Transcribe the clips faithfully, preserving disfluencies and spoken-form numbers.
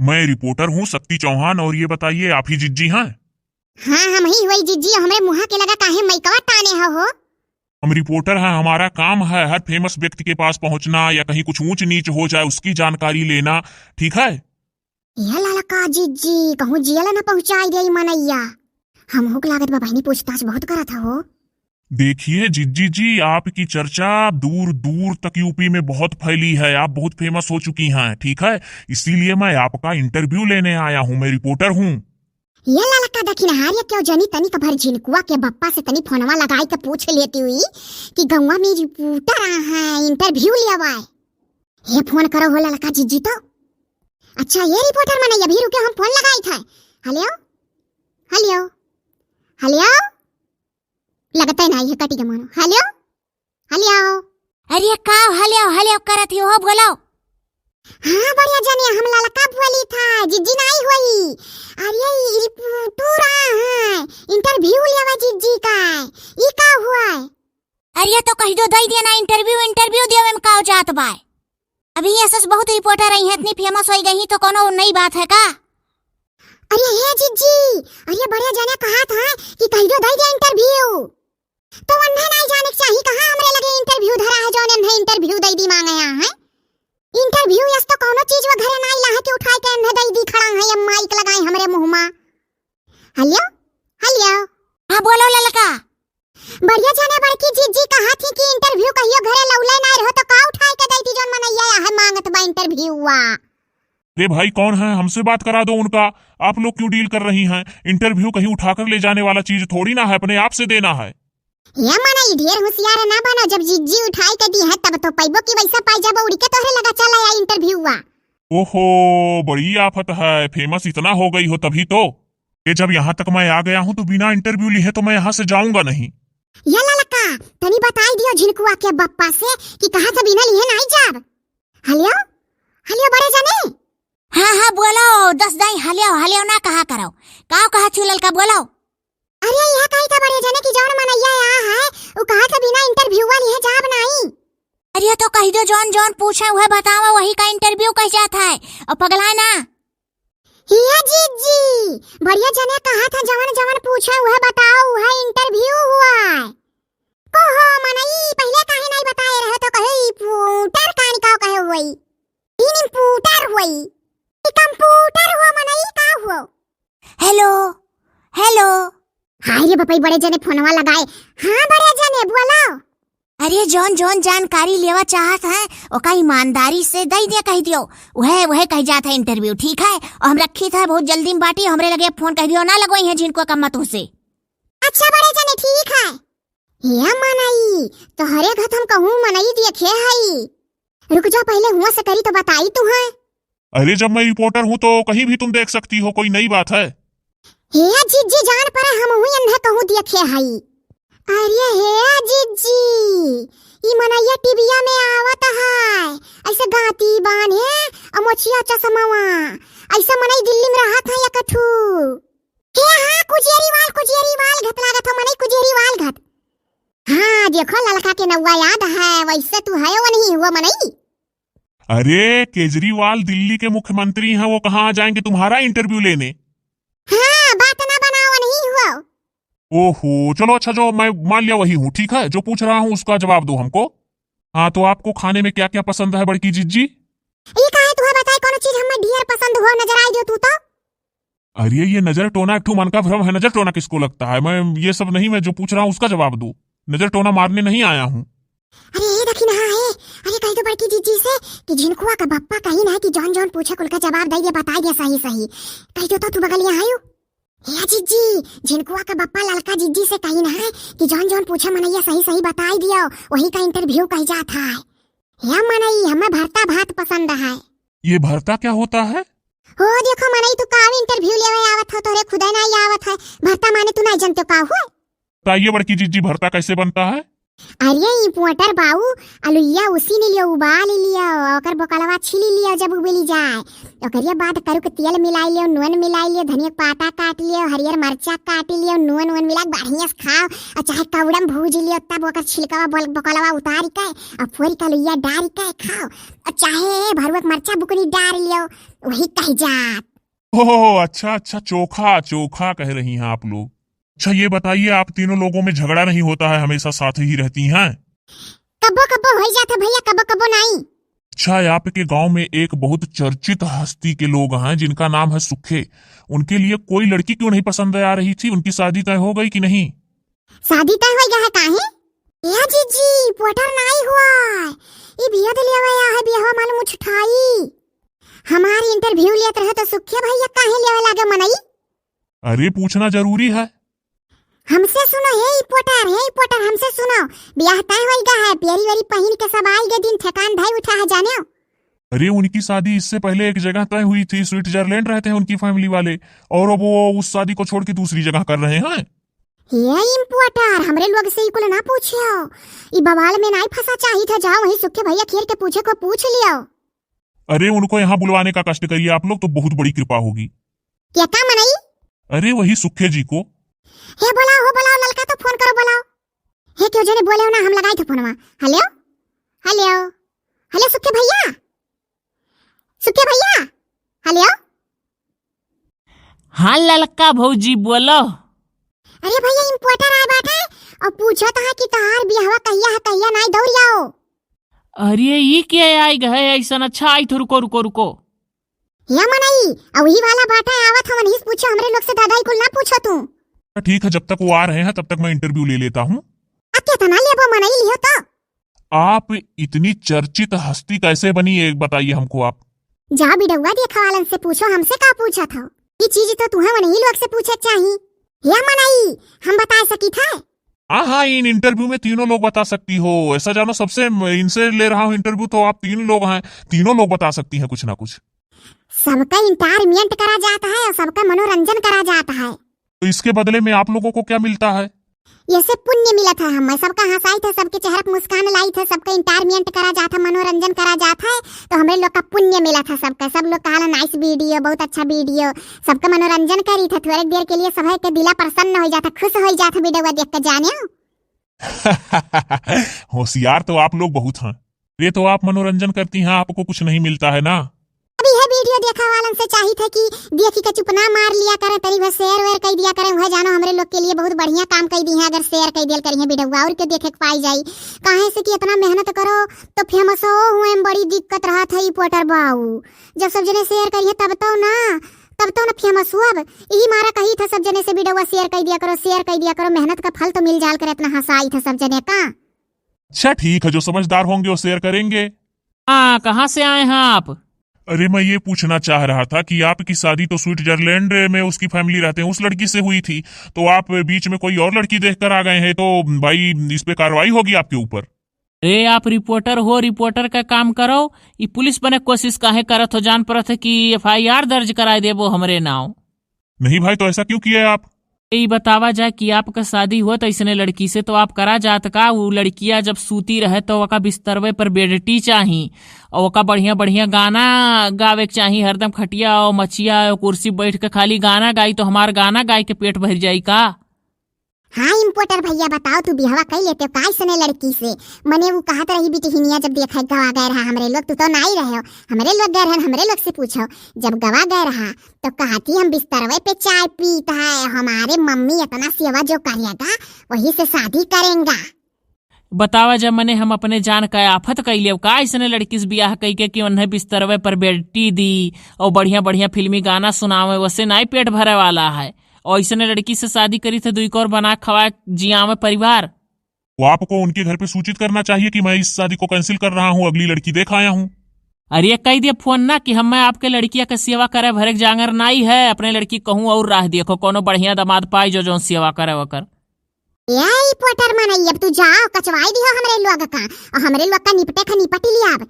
मैं रिपोर्टर हूँ शक्ति चौहान, और ये बताइए, आप ही जिज्जी हैं? हाँ, हम ही हुई जिज्जी, हमरे मुँहा के लगा काहे माइकवा ताने हो, हो? हम रिपोर्टर हैं, हमारा काम है हर फेमस व्यक्ति के पास पहुँचना या कहीं कुछ ऊंच नीच हो जाए उसकी जानकारी लेना, ठीक है? या ललका जिज्जी, कहूँ जेल न पहुँचाई दे मनैया। हमहू के लागत बा बहिनी पूछताछ बहुत करत हो। देखिए जिज्जी जी, आपकी चर्चा दूर दूर तक यूपी में बहुत फैली है, आप बहुत फेमस हो चुकी हैं, ठीक है, इसीलिए मैं आपका इंटरव्यू लेने आया हूँ, मैं रिपोर्टर हूँ। ये ललका दखिनहार, ये क्यों जनी तनी कभर झिनकुआ के बप्पा से तनी फोनवा लगाई के पूछ लेती हुई कि गौवा में रिपोर्टर आ है, इंटरव्यू लेवा है। हे फोन करो हो ललका जिज्जी तो। अच्छा ये रिपोर्टर मने अभी रुके, हम फोन लगाई था। हेलो, हेलो, हेलो। लगता है ना ये कटी के मानो। हेलो, हेलो। अरे का हेलो हेलो करत ही हो, बोलो। हाँ बढ़िया जने, हम ललका बोली था, जिज्जी नाई हुई। अरे ई रिपोर्टर आ है, इंटरव्यू लेवा जिज्जी का। ई का हुआ है? अरे तो कहि दो दई देना इंटरव्यू, इंटरव्यू देवे में का जात बाय। अभी ऐसे बहुत रिपोर्टर आई हैं, इतनी फेमस हो गई तो कोनो नई बात है का? अरे हे जिज्जी, अरे बढ़िया जने कहा था कि कहि दो दई दे इंटरव्यू। तो उन्हें नहीं जाने के चाहिए कहाँ हमरे लगे इंटरव्यू धरा है जो उन्हें इंटरव्यू दई दी मांगे यहाँ है। इंटरव्यू यस तो कोनो चीज वो घरे नहीं ला है कि उठाई के उन्हें दई दी, खड़ा है ये माइक लगाए हमरे मुँह मा। हेलो, हेलो। हाँ बोलो ललका। बढ़िया जने बड़की जिज्जी कहा थी कि इंटरव्यू कहियो घरे लौले ना रहो तो का उठाए के देती जोन मनैया है मांगत बा इंटरव्यू हुआ। अरे भाई कौन है, हमसे बात करा दो उनका। आप लोग क्यों डील कर रही हैं? इंटरव्यू कहीं उठाकर ले जाने वाला चीज थोड़ी ना है, अपने आप से देना है। ये मनई ढेर होशियार ना बनो, जब जिज्जी उठाए के दी है तब तो पैबो की वैसा पाई जाबो उड़ के तोहरे लगा चला आया इंटरव्यू हुआ। ओहो, बड़ी आफत है, फेमस इतना हो गई हो तभी तो। ये जब यहाँ तक मैं आ गया हूँ तो बिना इंटरव्यू लिए तो मैं यहाँ से जाऊंगा नहीं। ये ललका, तनी बताई दियो झिनकुआ के बप्पा से कि कहा से बिना लिए नहीं जाब। हेलो, हेलो बड़े जने। हाँ हाँ बोलो, दस दाई हेलो हेलो ना कहा करो। काव कहा छू ललका, बोलो। अरे यह कही था बड़े जने कि जौन मनैया यहाँ है वो कहा से बिना इंटरव्यू वाली है जाब नहीं। अरे तो कहि दो जौन जौन पूछे वह बतावा, वही का इंटरव्यू कह जात है। और पगला ना। हिया जिज्जी, बढ़िया जने कहा था जवन जवन पूछे वह बताओ, वह इंटरव्यू हुआ है। ओहो मनई, पहले काहे नहीं बताए रहे तो कहे ई पूटर कानी का कहे हुई। ई निम्पूटर हुई। ई कंप्यूटर हुआ मनई का हुआ? हेलो, हेलो। हाय रे बपई, बड़े जने फोनवा लगाए। हाँ बड़े जने बोलो। अरे जौन जौन जानकारी लेवा चाहत है ओका ईमानदारी से दई दे कहि दियो। वह वह कह जात है इंटरव्यू, ठीक है? और हम रखी था बहुत जल्दी में बाटी, हमरे लगे फोन कहि दियो ना लगवाई है झिनकुआ कम्मा तुहसे। अच्छा बड़े जने ठीक है। हे मनई, तोहरे घत हम कहूँ मनई देखे हई। रुक जा पहले हुआ से करी तो बताई तू है। अरे जब मैं रिपोर्टर हूँ तो कहीं भी तुम देख सकती हो, कोई नई बात है। हे जिज्जी जान पर हम हुई अन्हे कहूँ देखे हई। अरे हे जिज्जी, ई मनैया टीविया में आवत है, ऐसे गाती बान्हे, अ मोछिया चश्मावा, ऐसे मनई दिल्ली में रहत है एक ठू। हे हाँ, कुजेरी वाल, कुजेरी वाल घत लागत हो, मनई कुजेरी वाल घत। हाँ, देखो ललका के नौवा याद है, वैसे तू है वो नहीं हुआ मनई। अरे, केजरीवाल दिल्ली के मुख्यमंत्री हैं, वो कहाँ आ जाएंगे तुम्हारा इंटरव्यू लेने? हाँ, बात ना बनाओ, नहीं हुआ। ओहो, चलो अच्छा, जो मैं मान लिया वही हूँ, ठीक है, जो पूछ रहा हूँ उसका जवाब दो हमको। हाँ, तो आपको खाने में क्या-क्या पसंद है बड़की जिज्जी? ई काहे तुहे बताई, कोनो चीज हमें ढेर पसंद हो, नजर आई दियो तू तो। अरे, ये नजर टोना एक ठो मन का भ्रम है, नजर टोना किसको लगता है? मैं ये सब नहीं, मैं जो पूछ रहा हूँ उसका जवाब दो। नजर टोना मारने नहीं आया हूँ। अरे, ये देखी ना है, अरे कह दो बड़की जिज्जी से कि झिनकुआ का बप्पा कहीं ना है कि जौन जौन पूछे कुल का जवाब दे दे, बताई दे सही सही। कह दो तो तू बगलिया आयु। हे जिज्जी, झिनकुआ का बप्पा ललका जिज्जी से कही ना है कि जौन जौन पूछे मनैया सही सही बताई दियो, वही का इंटरव्यू कही जात है। हे मनई, हमें भरता भात पसंद है। ये भरता क्या होता है? हो देखो मनई, तू का इंटरव्यू लेवे आवत हो, तोरे खुदे नहीं आवत है। भरता माने तू नहीं जानते का हो? बताइए बड़की जिज्जी, भरता कैसे बनता है? अरे ई पोटर बाऊ, अलुइया उसीन लियो, उबाल लियो, ओकर बोकलवा छील लियो जब उबली जाए, ओकरे बाद करू के तेल मिलाई लियो, नून मिलाई लियो, धनिया के पाता काट लियो, हरियर मरचा काट लियो, नून वून मिला के बढ़िया से खाओ। और चाहे कौड़म भूज लियो, तब ओकर छिलकवा बोल-, बोकलवा उतार के और फोड़ के अलुइया डार के खाओ। और चाहे भरुआ के मरचा बुकनी डार लियो, वही कह जात। ओह, अच्छा, अच्छा, चोखा, चोखा कह रही हैं आप लोग। अच्छा, ये बताइए, आप तीनों लोगों में झगड़ा नहीं होता है, हमेशा साथ ही रहती हैं? कब्बो कब्बो होई जात है भैया, कब्बो कब्बो नाई। अच्छा, आपके गांव में एक बहुत चर्चित हस्ती के लोग हैं जिनका नाम है सुखे, उनके लिए कोई लड़की क्यों नहीं पसंद आ रही थी? उनकी शादी तय हो गई कि नहीं? शादी तय होई गया है काहे? ए जीजी, पोटर नाई हुआ। ई बियाह लेवे आया है, बियाह मालूम उछठाई। हमार interview लेत रहे तो सुखे भैया काहे लेवे लागे मनई? अरे, पूछना जरूरी है। हमसे सुनो, हे ई पोटर, हे ई पोटर, हमसे सुनो। बियाह तय होई गा है, पियरी वरी पहिन के सब आई गे दिन ठेकान धाई उठा है, जाने हो? अरे, उनकी शादी इससे पहले एक जगह तय हुई थी, स्विट्जरलैंड रहते हैं उनकी family वाले, और अब वो उस शादी को छोड़ के दूसरी जगह कर रहे हैं। हे importer, हमरे लोग से ई कुल ना पूछियो, ई बवाल में नाई फंसा चाहित है, जाओ वहीं सुखे भैया खीर के पूछे को पूछ लियो। अरे, उनको यहाँ बुलवाने का कष्ट करिए आप लोग, तो बहुत बड़ी कृपा होगी। क्या काम है नहीं? अरे, वही सुखे जी को। हे बोलाओ, हो बोलाओ, ललका तो फोन करो, बोलाओ। हे क्यों जने बोले हो ना, हम लगाई थे फोनवा। हेलो, हेलो, हेलो सुखे भैया, सुखे भैया, हेलो। हाँ ललका भौजी बोलो। अरे भैया importer आए बाटे और पूछत है कि तहार बियाहवा कहिया है, कहिया नाई दौड़ आओ। अरे ई के आई गए ऐसन? अच्छा आई तो रुको रुको रुको। या मनई, अउही वाला बाटा आवत हमन ही पूछो, हमरे लोग से दादा ई कुल ना पूछो तू। ठीक है, जब तक वो आ रहे हैं तब तक मैं interview ले लेता हूँ। आ केतना लेबो मनई लियो तो। आप इतनी चर्चित हस्ती कैसे बनी, एक बताइए हमको आप। जा बिडौआ देखा वालन से पूछो, हमसे का पूछत हो? ई चीज तो तुहे वनही लोग से पूछे के चाही। या मनई, हम बता सकित है? हाँ हाँ, इन interview में तीनों लोग बता सकती हो। ऐसा जानो सबसे म-, इनसे ले रहा हूँ interview तो आप तीन लोग हैं, तीनों लोग बता सकती हैं कुछ ना कुछ। सबका entertainment करा जात है और सबका मनोरंजन करा जात है। तो इसके बदले में आप लोगों को क्या मिलता है? ये से पुण्य मिलत है, हमें सबका हंसाइत है, सबके चेहरा पे मुस्कान लाइत है, सबका entertainment करा जात है, मनोरंजन करा जात है, तो हमरे लोग का पुण्य मिलत है सबका। सब लोग कहाला nice video, बहुत अच्छा video, सबका मनोरंजन करीत है। थोड़े देर के लिए सब है के दिला प्रसन्न हो जात है, खुश हो जात है video देख के, जाने हो। होशियार तो आप लोग बहुत हैं। ये तो आप मनोरंजन करती हैं, आपको कुछ नहीं मिलता है ना। अभी है video देखा वालन से चाहित है कि देखी के चुप ना मार लिया करें, तनी भर share वेयर कई दिया करें, वह जानो हमरे लोग के लिए बहुत बढ़िया काम कई दी है। अगर share कई दियल करी है video, और के देखे के पाई जाई, काहे से कि इतना मेहनत करो तो famous हो हुए में बड़ी दिक्कत रहत है। ई पोटर बाऊ, जब सब जने share करी है तब तो ना, तब तो ना famous हुआ। अब यही मारा कही था सब जने से video share कई दिया करो, share कई दिया करो, मेहनत का फल तो मिल जाल करे, इतना हंसाई था सब जने का। अच्छा ठीक है, जो समझदार होंगे वो share करेंगे। हाँ, कहाँ से आए हैं आप? अरे, मैं ये पूछना चाह रहा था कि आपकी शादी तो स्विट्जरलैंड में उसकी family रहते हैं, उस लड़की से हुई थी, तो आप बीच में कोई और लड़की देखकर आ गए हैं, तो भाई इस पे कार्रवाई होगी आपके ऊपर। अरे, आप reporter हो, reporter का काम करो, ई पुलिस बने कोशिश काहे करत हो? जान परत है कि FIR दर्ज कराए देबो हमरे नाव। नहीं भाई, तो ऐसा क्यों किए आप? ई बतावा जाए कि आपका शादी हुआ तो ऐसने लड़की से, तो आप करा जात का? उ लड़किया जब सूती रहे तो ओका बिस्तरवे पर बेडटी चाही, और ओका बढ़िया बढ़िया गाना गावे के चाही, हरदम खटिया और मचिया और कुर्सी बैठ के खाली गाना गाई, तो हमार गाना गाए के पेट भर जाई का? हाँ, importer भैया, बताओ, तू बिहवा कई लेते हो का ऐसने लड़की से? मने वो कहत रही बिटिहिनिया, जब देखे गवा गए रहा हमरे लोग, तू तो ना ही रहे हो, हमरे लोग गए रहन, हमरे लोग से पूछो। जब गवा गए रहा, तो कहती, "हम बिस्तरवे पे चाय पीत है, हमारे मम्मी इतना सेवा जो करेगा, वही से शादी करेंगा।" बतावा, जब मने हम अपने जान का आफत कई लेव का, ऐसने लड़की से बियाह कई के कि उन्हें बिस्तरवे पर बेडटी दी और बढ़िया बढ़िया फिल्मी गाना सुनावे, वसे नाई पेट भरे वाला है। और ऐसने लड़की से शादी करी थे, दुई कौर बना खवा जियावे परिवार। वो आपको उनके घर पे सूचित करना चाहिए कि मैं इस शादी को cancel कर रहा हूँ, अगली लड़की देख आया हूँ। अरे कह दिया फोन ना कि हम, मैं आपके लड़किया के सेवा करे भरे के जांगर नाई है, अपने लड़की कहूँ और राह देखो, कोनो बढ़िया दामाद पाई जो जौन सेवा करे वकर। ए ई पोटर मनई, अब तू जाओ, कचवाई दिहो हमरे लोग का, और हमरे लोग का निपटे का निपट लिया अब।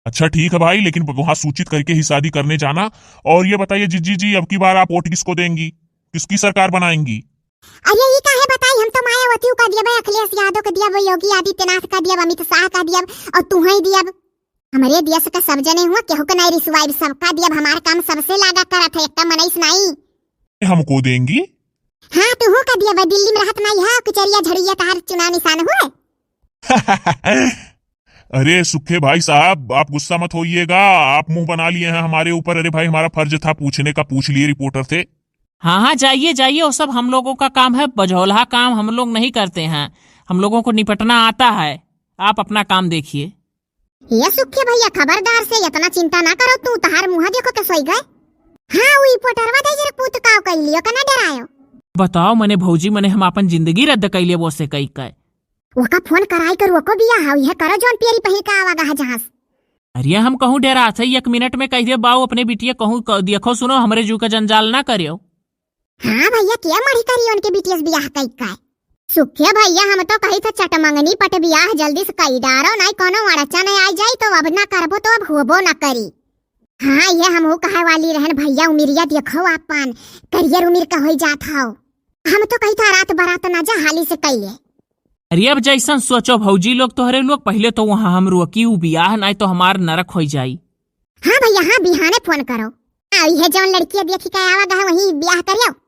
अच्छा ठीक है भाई, लेकिन वहाँ सूचित करके ही शादी करने जाना। और ये बताइए जिज्जी जी, अब की बार आप वोट किसको देंगी, किसकी सरकार बनाएंगी? अरे ई काहे बताई, हम तो मायावती का दिया, अखिलेश यादव का दिया, योगी आदित्यनाथ का दिया, अमित शाह का दिया, और तुम्हें दिया। हमरे देश का सब जने हुआ, केहू का नहीं रिसवाइब, सबका दिया। हमार काम सबसे लागा करत है, एकटा मनईस नहीं। हमको देंगी? हाँ, तुहू का दिया, दिल्ली में रहत नहीं है, कचरिया झड़िया तहार चुनाव निशान हुए। अरे सुखे भाई साहब, आप गुस्सा मत होइएगा, आप मुंह बना लिए हैं हमारे ऊपर। अरे भाई, हमारा फर्ज था पूछने का, पूछ लिए रिपोर्टर से। हाँ, हाँ, जाइए, जाइए, वो सब हम लोगों का काम है, बझौलहा काम हम लोग नहीं करते हैं, हम लोगों को निपटना आता है, आप अपना काम देखिए। ये सुखे भैया, खबरदार से इतना चिंता ना करो तू, तहार मुंह देखो के सोई गए। हाँ, उ रिपोर्टरवा दे जरा पूत काव कैलियो, कना डरायो। बताओ, मने भौजी, मने हम अपन जिंदगी रद्द कैले वो से कई के। ओका फोन कराई कर ओको बियाह, इहे करो जौन पियरी पहिर के आवा गहा जहाज। अरे हम कहूँ डेरात है, एक मिनट में कह दे बाऊ अपने बिटिया कहूँ क-, देखो सुनो, हमरे जू का जंजाल ना करियो। हाँ भैया, के मढ़ी करी उनके बिटिया से बियाह कई का। सुखे भैया, हम तो कही था चटमंगनी पट बियाह जल्दी से कई डारो, नहीं कोनो अड़चन आई जाई तो अब ना करबो तो अब होबो ना करी। हाँ, ये हमहू कहे वाली रहन भैया, उमिरिया देखो आपन, करियर उमिर का होई जात हौ। हम तो कही था रात बरात ना जा, हाली से कइले। अरे अब जैसन सोचो भौजी लोग, तोहरे लोग पहले तो वहाँ हम रोकी उ बियाह, नाई तो हमार नरक होई जाई। हाँ भैया, हाँ, बिहाने फोन करो। हाँ, ये जौन लड़किया देखी के आवा गहा, वही बियाह करियो।